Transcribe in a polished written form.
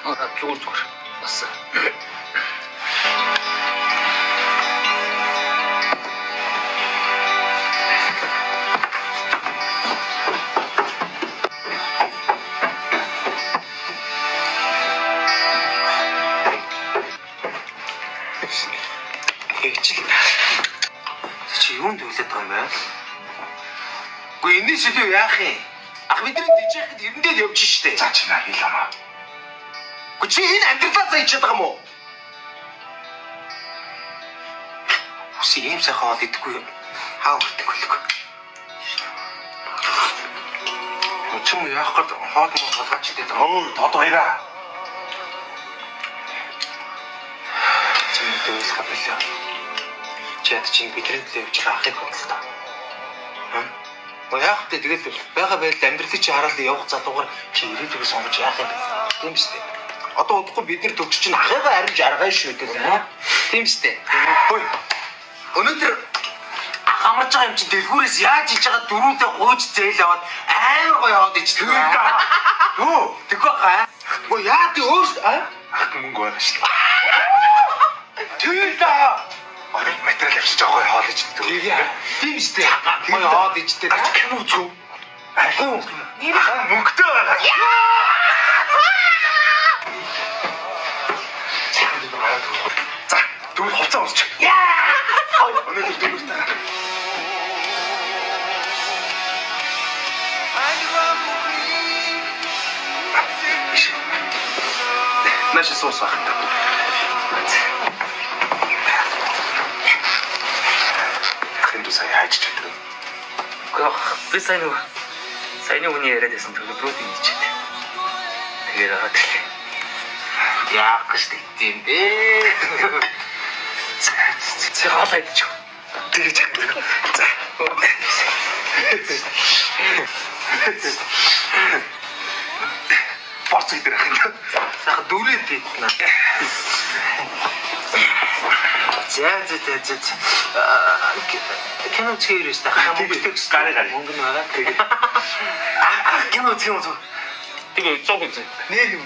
Зүгээр зүгээр. Бас. Тэгж л. Чи юунд хүлээд байгаа юм бэ? Үгүй энэс илүү яах юм? Ах бидний дижээхэд эрэндээ л явж штэ. За чи наа хэл амаа. Үгүй чи энэ амьдралаасаа ичээд байгаа юм уу? Үгүй ийм сайхан хоол идэхгүй юм. Хаа хүрдэг хөлөг. Чи юм яах гээд хоол муу толгойч идэд байгаа. Өө тод баяраа. Чи мэдээ ойлгох билээ. Чи яд чинь бидний төлөө явж байгаа ахыг бодлоо. Хм? Уу яах вэ? Тэгэл байгаа байдал амьдралыг чи хараад явах залуугаар чи ирээдүгөө сонгож яах юм бэ? Тийм үстэй. Одоо удахгүй бид нар төгсөж чинь ахыгаа аримж аргай шүү дээ. Тийм үстэй. Хөөе. Өнөөдөр ах амарч байгаа юм чи дэлгүүрээс яаж иж байгаа дөрүүдээ гууж зээл аваад амар гоё яваад ичдэг. Юу? Тэггүй хаа? Үгүй яа тий өөрс а? Ах мөнгө байгаа шүү дээ. Тэр да. Орой материал авчиж байгаа гоё хоол ичдэг. Тэгээ. Тийм үстэй. Гоё хоол ичдэг. Гарч кино үзв. Ахын Ах мөнгөтэй байгаа. За тэгвэл хувцас өмсч. Өнөөдөр дөрөвтэй. Нааш суус байх. Ахын дүү сая хайж чаддаг. Үгүй ах би сайн нөгөө саяны хүний яриад байсан төлбөрүүд ийчээд. Тэгээд ороод ирлээ. Яах гэж тэгдэм бэ? Чи хоол идчих. Тэгэж. За. Борц идэр ахын. Сайхан дүрээд иднэ. За за за за. за. Кино үзэхээр өстэй хаа мөнгөтэй гэсэн. Гараа гараа. Мөнгө нь байгаа. Тэгээд. Аа кино үзэх юм уу? Тэгээ зог үзье. Нэр юм.